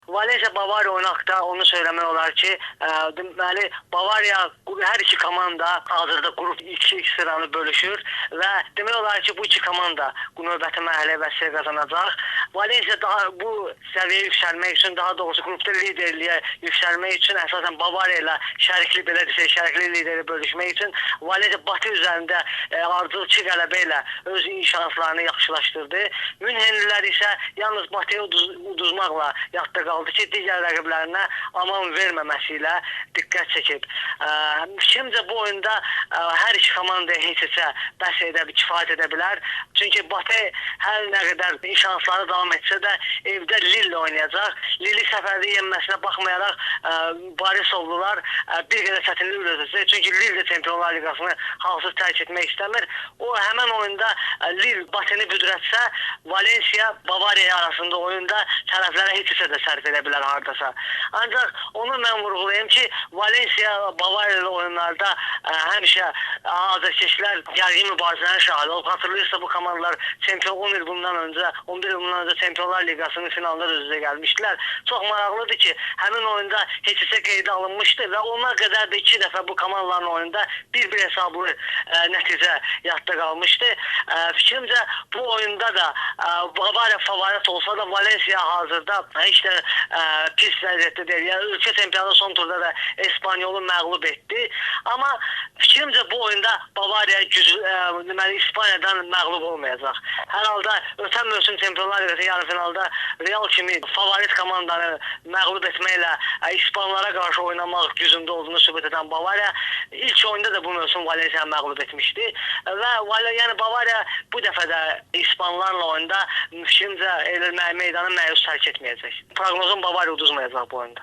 Valensiya Bavariya oyunu haqqında onu söyləmək olar ki, deməli Bavariya, hər iki komanda hazırda qrup 2 sıranı bölüşür və demək olar ki, bu iki komanda bu növbəti mərhələyə vəsiqə qazanacaq. Valensiya daha bu səviyyəyə yüksəlmək üçün, daha doğrusu qrupda liderliyə yüksəlmək üçün əsasən Bavariya ilə şərikli, belə desək, şərikli lideri bölüşmək üçün Valensiya Batı üzərində ardıcıl 2 qələbə ilə öz şanslarını yaxşılaşdırdı. Münhenlilər isə yalnız Batıya uduzmaqla yadda qaldı ki, digər rəqiblərinə aman verməməsi ilə diqqət çəkib. Fikrimcə bu oyunda hər iki komandaya heç-heçə bəs edə, kifayət edə bilər. Çünki Batı hər nə qədər şansları davam etsə də evdə Lille oynayacaq. Lille səfərdə yenməsinə baxmayaraq Borisovlular bir qədər çətinlik ürədəcək. Çünki Lille Çempionlar Liqasını halsız tərk etmək istəmir. O həmən oyunda Lille Batını büdrətsə, Valensiya Bavariya arasında oyunda tərəflərə heç-heçə də sərf edə bilər hardasa. Ancaq onu mən vurğulayım ki, Valensiya Bavariya ilə oyunlarda həmişə azərkeşlər gərgin mübarizələrin şahidi olub. Xatırlayırsa bu komandalar çempion 10 il bundan öncə, 11 il bundan öncə Çempionlar Liqasının finalında da üz-üzə gəlmişdilər. Çox maraqlıdır ki, həmin oyunda heç-heçə qeydə alınmışdı və ona qədər də 2 dəfə bu komandaların oyunda 1-1 hesablı nəticə yadda qalmışdı. Fikrimcə bu oyunda da Bavariya favorit olsa da Valensiya hazırda heç də pis vəziyyətdə deyil. Yəni ölkə çempionatı son turda da Espanyolu məğlub etdi. Amma fikrimcə bu oyunda Bavariya güclü, deməli İspaniyadan məğlub olmayacaq. Hər halda ötən mövsüm Çempionlar Liqası yarı finalda Real kimi favorit komandanı məğlub etməklə İspanlara qarşı oynamaq gücündə olduğunu sübut edən Bavariya ilk oyunda da bu mövsüm Valensiyanı məğlub etmişdi və yəni Bavariya bu dəfə də İspanlarla oyunda fikrimcə elə meydanı məyus tərk etməyəcək. Proqnozum Bavariya uduzmayacaq bu oyunda.